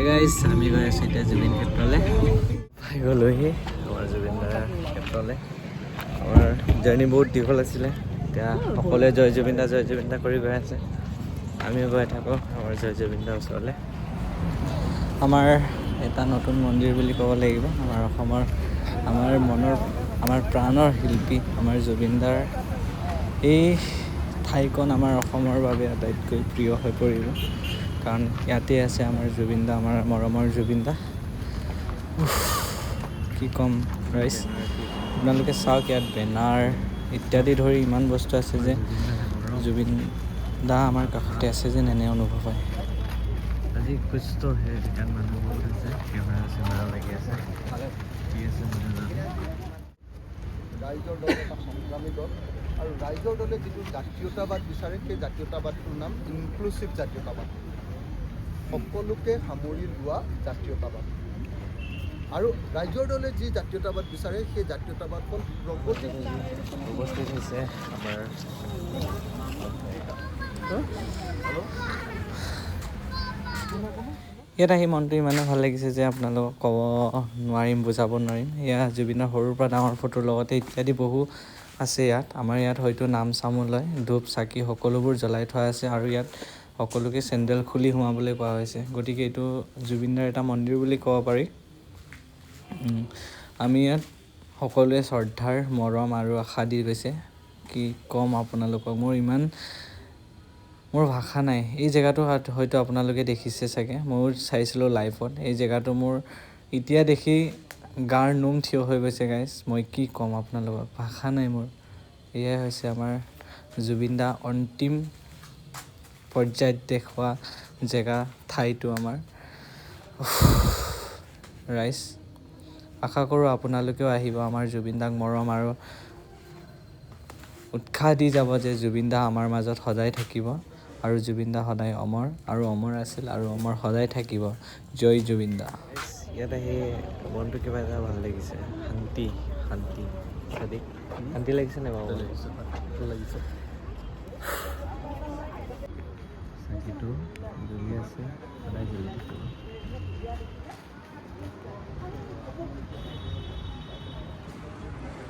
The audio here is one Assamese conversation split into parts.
গাইজ, আমি গৈ আছোঁ এতিয়া জুবিন ক্ষেত্ৰলৈ। পাই গ'লোহি আমাৰ জুবিন দাৰ ক্ষেত্ৰলৈ। আমাৰ জাৰ্ণি বহুত দীঘল আছিলে। এতিয়া সকলোৱে জয় জুবিন দা, জয় জুবিন দা কৰি গৈ আছে। আমিও গৈ থাকোঁ আমাৰ জয় জুবিন দাৰ ওচৰলৈ। আমাৰ এটা নতুন মন্দিৰ বুলি ক'ব লাগিব। আমাৰ অসমৰ, আমাৰ মনৰ, আমাৰ প্ৰাণৰ শিল্পী আমাৰ জুবিন দাৰ এই ঠাইকণ আমাৰ অসমৰ বাবে আটাইতকৈ প্ৰিয় হৈ পৰিব, কাৰণ ইয়াতে আছে আমাৰ জুবিন দা, আমাৰ মৰমৰ জুবিন দা। উফ, কি ক'ম ৰাইজ, আপোনালোকে চাওক, ইয়াত বেনাৰ ইত্যাদি ধৰি ইমান বস্তু আছে যে জুবিন দা আমাৰ কাষতে আছে যেন এনে অনুভৱ হয়। আজি कुछ तो है, কাৰণ মানুহ বহুত আছে, কেমেৰা চেমেৰা লাগি আছে, কি আছে নাজানো। ৰাইজৰ দল এটা সংগ্ৰামী দল আৰু ৰাইজৰ দলে যিটো জাতীয়তাবাদ বিচাৰে, সেই জাতীয়তাবাদটোৰ নাম ইনক্লুচিভ জাতীয়তাবাদ, সকলোকে সামৰি লোৱা জাতীয়তাবাদ। আৰু ৰাইজৰ দলে যি জাতীয়তাবাদ বিচাৰে, সেই জাতীয়তাবাদ হ'ল প্ৰগতি। উপস্থিত হৈছে আমাৰ। ইয়াত আহি মনটো ইমানেই ভাল লাগিছে যে আপোনালোকক ক'ব নোৱাৰিম, বুজাব নোৱাৰিম। এয়া জুবিনৰ সৰুৰ পৰা ডাঙৰ ফটোৰ লগতে ইত্যাদি বহু আছে ইয়াত। আমাৰ ইয়াত হয়তো নাম চামো লয়, ধূপ চাকি সকলোবোৰ জ্বলাই থোৱা আছে আৰু ইয়াত সকলোকে চেণ্ডেল খুলি সোমাবলৈ কোৱা হৈছে। গতিকে এইটো জুবিনদাৰ এটা মন্দিৰ বুলি ক'ব পাৰি। আমি ইয়াত সকলোৱে শ্ৰদ্ধাৰ মৰম আৰু আশা দি গৈছে। কি ক'ম আপোনালোকক, মোৰ ইমান মোৰ ভাষা নাই। এই জেগাটো হয়তো আপোনালোকে দেখিছে চাগে, ময়ো চাইছিলোঁ লাইভত। এই জেগাটো মোৰ এতিয়া দেখি গাৰ নোম থিয় হৈ গৈছে গাইজ। মই কি ক'ম আপোনালোকক, ভাষা নাই মোৰ। এয়াই হৈছে আমাৰ জুবিন দা অন্তিম পৰ্যায়ত দেখুওৱা জেগা, ঠাইটো আমাৰ। ৰাইজ, আশা কৰোঁ আপোনালোকেও আহিব, আমাৰ জুবিন দাক মৰম আৰু উৎসাহ দি যাব যে জুবিন দা আমাৰ মাজত সদায় থাকিব আৰু জুবিন দা সদায় অমৰ আৰু অমৰ আছিল আৰু অমৰ সদায় থাকিব। জয় জুবিন দা। ইয়াত আহি মনটো কিবা এটা ভাল লাগিছে, শান্তি শান্তি। চাদিক, শান্তি লাগিছে নাই বাৰু? লাগিছে। চাকিটো জ্বলি আছে, সদায় জ্বলি থাকিব।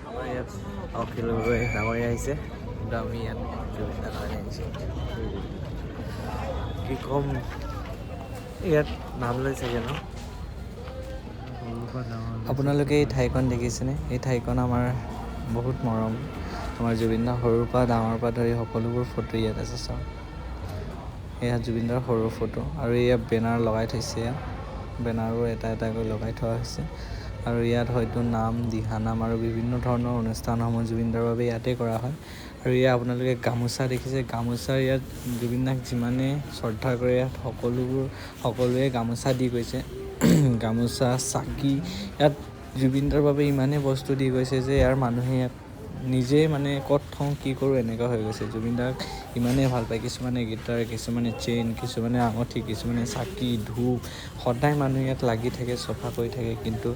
আমাৰ ইয়াত অখিল গগৈ ডাঙৰীয়া আহিছে, কিন্তু আমি ইয়াত জুবিন দাৰ কাৰণে আহিছোঁ। কি ক'ম, ইয়াত নাম লৈ চাগে ন সৰুৰ পৰা ডাঙৰ। আপোনালোকে এই ঠাইখন দেখিছেনে? এই ঠাইখন আমাৰ বহুত মৰম। আমাৰ জুবিন দা সৰুৰ পৰা ডাঙৰৰ পৰা ধৰি সকলোবোৰ ফটো ইয়াত আছে, চাওক। এয়া জুবিনদাৰ সৰু ফটো আৰু এয়া বেনাৰ লগাই থৈছে। ইয়াত বেনাৰো এটা এটাকৈ লগাই থোৱা হৈছে আৰু ইয়াত হয়তো নাম, দিহানাম আৰু বিভিন্ন ধৰণৰ অনুষ্ঠানসমূহ জুবিনদাৰ বাবে ইয়াতে কৰা হয়। আৰু এয়া আপোনালোকে গামোচা দেখিছে, গামোচাৰ ইয়াত জুবিন দাক যিমানে শ্ৰদ্ধা কৰে, ইয়াত সকলোবোৰ সকলোৱে গামোচা দি গৈছে। গামোচা, চাকি, ইয়াত জুবিনদাৰ বাবে ইমানেই বস্তু দি গৈছে যে ইয়াৰ মানুহে ইয়াত নিজেই মানে ক'ত থওঁ, কি কৰোঁ এনেকুৱা হৈ গৈছে। জুবিন দাক ইমানেই ভাল পায়, কিছুমানে গীটাৰ, কিছুমানে চেইন, কিছুমানে আঙুঠি, কিছুমানে চাকি ধূপ, সদায় মানুহ ইয়াত লাগি থাকে, চফা কৰি থাকে। কিন্তু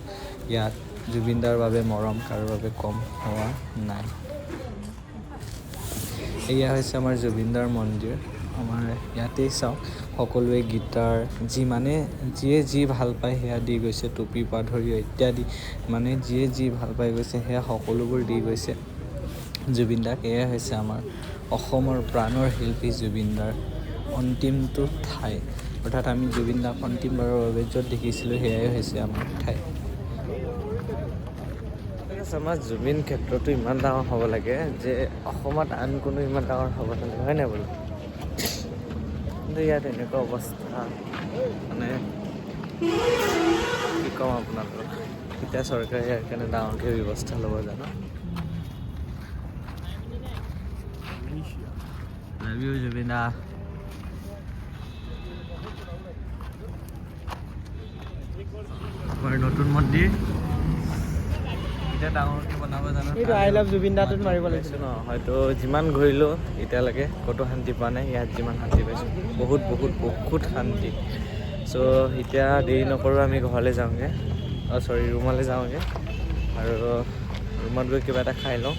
ইয়াত জুবিন দাৰ বাবে মৰম কাৰো বাবে কম হোৱা নাই। এয়া হৈছে আমাৰ জুবিনদাৰ মন্দিৰ। আমাৰ ইয়াতেই চাওক, সকলোৱে গীটাৰ, যিমানে যিয়ে যি ভাল পায় সেয়া দি গৈছে, টুপিৰ পৰা ধৰি ইত্যাদি, মানে যিয়ে যি ভাল পাই গৈছে সেয়া সকলোবোৰ দি গৈছে জুবিন দাক। এয়াই হৈছে আমাৰ অসমৰ প্ৰাণৰ শিল্পী জুবিন দাৰ অন্তিমটো ঠাই, অৰ্থাৎ আমি জুবিন দাক অন্তিমবাৰৰ বাবে য'ত দেখিছিলোঁ সেয়াই হৈছে আমাৰ ঠাই। আমাৰ জুবিন ক্ষেত্ৰটো ইমান ডাঙৰ হ'ব লাগে যে অসমত আন কোনো ইমান ডাঙৰ হ'ব নালাগে, হয় নাই বোলো? কিন্তু ইয়াত এনেকুৱা অৱস্থা, মানে কি ক'ম আপোনালোকক। এতিয়া চৰকাৰে ইয়াৰ কাৰণে ডাঙৰকৈ ব্যৱস্থা ল'ব জানো। লাভ you Zubeen দা। আমাৰ নতুন মন্দিৰ এতিয়া ডাঙৰকৈ বনাব জানো। এইটো I love Zubeen দাটোত মাৰিব লাগিছিল। ন হয়তো যিমান ঘূৰিলোঁ এতিয়ালৈকে ক'তো শান্তি পোৱা নাই, ইয়াত যিমান শান্তি পাইছোঁ, বহুত বহুত বহুত শান্তি। চ' এতিয়া দেৰি নকৰোঁ, আমি ঘৰলৈ যাওঁগৈ, অঁ চৰি, ৰুমলৈ যাওঁগৈ আৰু ৰুমত গৈ কিবা এটা খাই লওঁ।